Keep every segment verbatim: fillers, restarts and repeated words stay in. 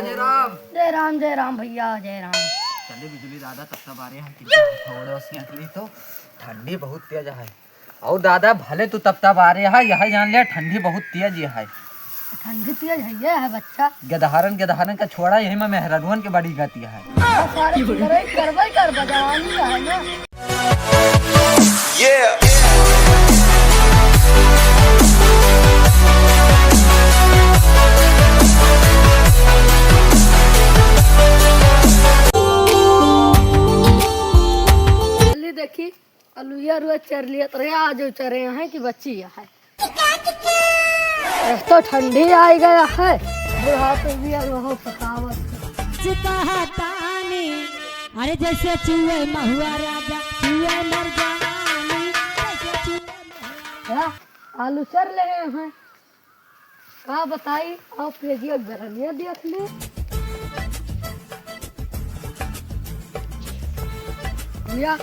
जय राम। जय राम, जय राम भैया, जय राम। चले बिजुली दादा, तपता बारे है कि थोड़े से निकली तो ठंडी बहुत तेज है। और दादा भले तू तपता बारे है, यह जान ले ठंडी बहुत तेज है। ठंडी तेज है, ये है बच्चा। गदहारन, गदहारन का छोड़ा, यही में मेहरारुअन के बड़ी गति है। हाँ, सारे करबे, करबे कर, बजवानी है ना। जल्दी देखी, अलुइया रुआ चर लिया तो रे, आज चरे हैं कि बच्ची है। एक तो ठंडी आई गया है, बुढ़ापे भी अब हो पकावत। चुका है तानी, अरे जैसे चूहे महुआ राजा, चूहे मर जवानी, जैसे चूहे महुआ। क्या? आलू चर ले हैं। का बताई, आओ पेजिया गरमिया देख ली। भैया,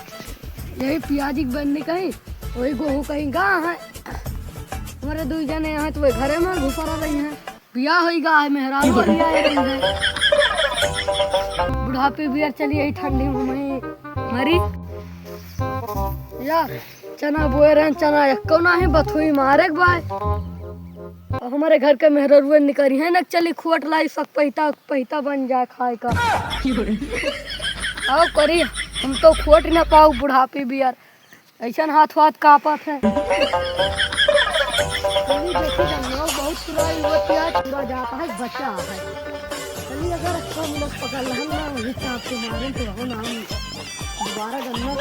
यही पियाजी के बननी कहीं, वही गोहूँ कहीं गा है। हमारे दुई जने यहाँ तो वे घरे में घुपरा रही हैं। बियाह होई गा है, मेहरारू वाली आए रही है। बुढ़ापे बियर चली, यही ठंडी में वहीं मरी। या चना बोए रहन, चना एको नाही बथुई मारे के बाय। अब हमारे घर के मेहररुए निकरी है न, चली खोट लाई सक पहिता, पहिता बन जाए खाए का। आओ करी, हम तो खोट न पाऊ बुढ़ापी बियर, ऐसन हाथ वाथ कांपत है। चली देखी गन्ना बहुत पूरा युवतिया पूरा जाता है, बचा है। चली अगर अच्छा मिलत पकड़ लहन ना, वही चाप के मारे तो हो ना, हम दोबारा गन्ना की।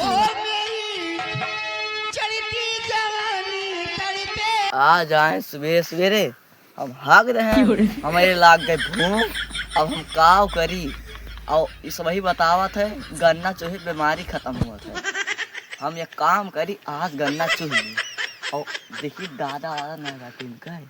आ जाए सुबेरे सुबेरे, हम हाग रहे हैं, हमारे लाग गए भूख, अब हम काव करी? और इस वही बतावत है, गन्ना चूहे बीमारी खत्म हुआ था। हम एक काम करी, आज गन्ना चूहे और देखी दादा वादा ना राती में कहे।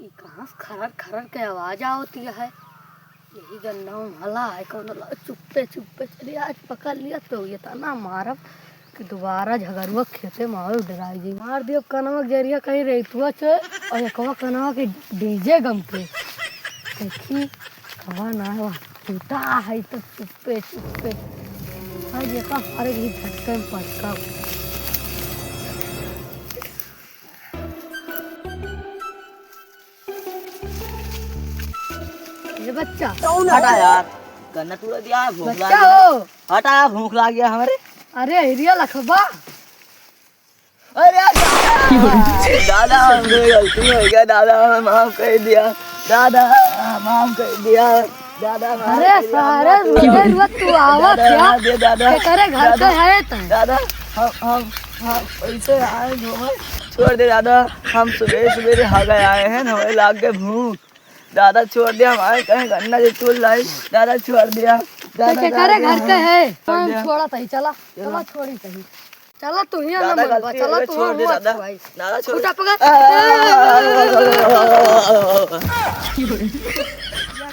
ई कहाँ से खरर खरर के आवाज आवती है? यही गन्ना में हला है, कौनो ला-, चुप्पे चुप्पे चली, आज पकड़ लिया तो ये तना मारब कि दोबारा झगरुआ खेते में आवे डराई जी। मार दियो कनवा के जरिया कहीं रेतुआ चे और एकवा कनवा के डीजे गम के। देखी कवा ना है, वह टूटा है तो चुप्पे चुप्पे। आज ये का हर एक झटके में पटका। ये बच्चा। हटा यार, गन्ना तोड़ दिया है, भूख बच्चा लाग गया। हो। हटा यार, भूख लाग गया हमारे। अरे हिरिया लखबा। अरे यार, दादा, हमसे गलती हो गया दादा, हमें माफ कर दिया दादा, माफ कर दिया दादा, माफ अरे कर दिया, सारे हमको। रुए रुए तू आवा दादा, क्या? यहाँ दे दादा, के करे घर दादा, पे है तो? दादा, हम, हम, हम ऐसे आए घूमे, छोड़ दे दादा, हम सुबह सुबह हगे आए हैं, हमें लाग गए भूख। दादा छोड़ दिया, हमारे कहीं गन्ना जी तोड़ लाई। दादा छोड़ दिया। तो दादा, के करे दादा, घर के हाँ, है? छोड़ हम दिया। छोड़ा तही, चला, चला। चला छोड़ी तही। चला तू ही ना दादा, मन बा, गलती हो चला गई, तू छोड़ दे हुआ दादा। भाई। दादा छोड़। उठा पकड़। आ,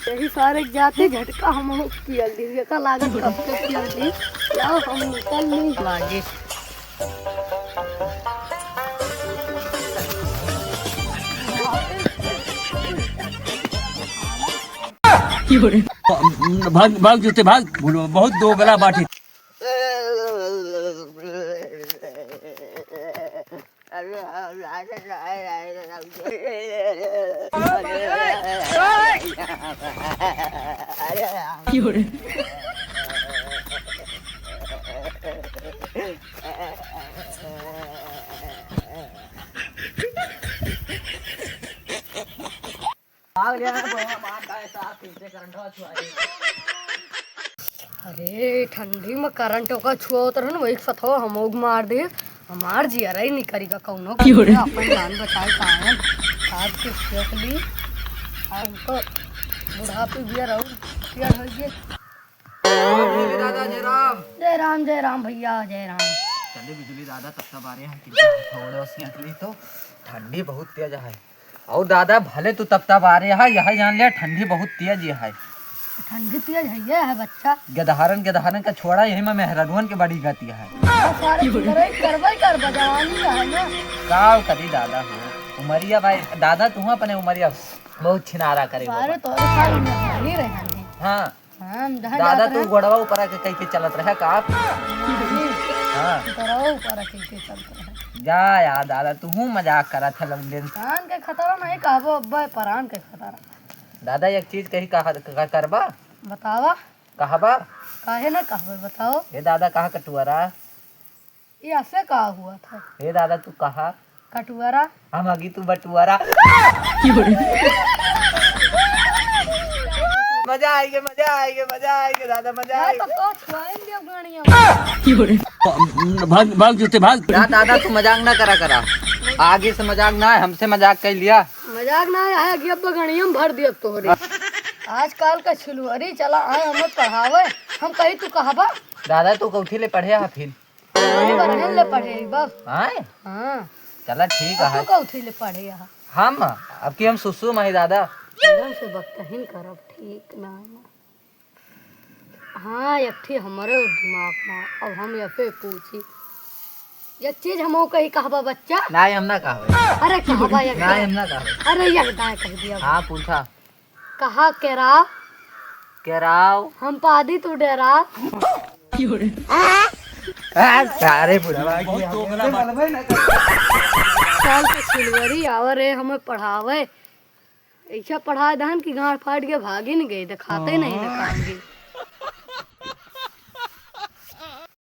यही सारे जाते झटका हम पियल दी, ये का लागत कब के पियल दी। लाओ हम निकल ली। लागे। भाग, भाग जूते भाग, बहुत दोगला बाटे। अरे, ठंडी में करंट ओका छुआ होत रहन, वही के सथवा हम ओग मार दे। हमार जियरा ही निकरी का कौनो की हो रे? अपन जान बचाए पाएन। आज के सेक ली, आज तो बुढ़ापे बियर और पियर हो गए। बिजुली दादा, जय राम। जय राम, जय राम भैया, जय राम। चले बिजुली दादा, तब तब आ रहे हैं कि थोड़ा सी निकली तो ठंडी बहुत तेज है। और दादा, भले तू तपता बारे है, यह जान ले, ठंडी बहुत तेज है। ठंडी तेज है, ये है बच्चा। गदहारन, गदहारन का छोड़ा, यही में मेहरारुअन के बड़ी गति है। हाँ, सारे चिकरई करबे करबे, जवानी है ना। का करी दादा हो, उमरिया भाई, दादा तू अपने उमरिया बहुत छिनारा करे हो। अरे तो सारी मेहरानी रहे हैं। हाँ। हाँ, हम जहाँ दादा जात तू रहे। गोड़वा ऊपर आके कह के चलत रहे का आप? नहीं। हाँ। गोड़वा ऊपर आके कह के चलत रहे। जा यार दादा, तू मजाक करत है लौंडे। जान के खतरा नहीं कहबो, अब्बे परान के खतरा। दादा, एक चीज कही, कहा, का करबा? बतावा। कहबा? काहे ना कहबे, बताओ। ए दादा, कहा कटुआरा? ये ऐसे का हुआ था? ए दादा, तू कहा? कटुआरा। हम आगी, तू बटुआरा। मजा आएगा, मजा आएगा, मजा आएगा दादा, मजा यार, आएगा। तब तो छुआएंगे अब गाड़ियाँ। भाग, भाग जूते, भाग। ना दादा, तू मजाक ना करा करा। आगे से मजाक ना है, हमसे मजाक कर लिया। मजाक ना है, आगे अब तो गणिया में भर दिया तोहरे। आजकल का छिलवरी चला आए हमें पढ़ावे, हम कही तू कहबा? दादा, तू कौथी ले पढ़े हा फिर? अरे बरहन ले पढ़े ही बस। आए? हाँ। चला ठीक तू है। कौथी ले पढ़े हा? हम? अब की हम सुसु माही दादा। एकदम से बकतहीन करब, ठीक ना है। हाँ, एक ठे हमरे दिमाग में, अब हम यसे पूछी। एक चीज हमहू कही, कहबा बच्चा? नाहीं, हम ना कहबे। अरे कहबा एक नाहीं, हम ना कहबे। अरे एक दाएं कह दिया। हाँ, पूछा। कहा केराव? केराव? हम पादी तू डेराव? आ, सारे बुढ़वा की बहुत तोकला बात। साल के सिलवरी आवे रे हमें पढ़ावे। ऐसा पढ़ाए दहन कि गांड फाट के भागिन गए, देखाते नहीं देखाएंगे।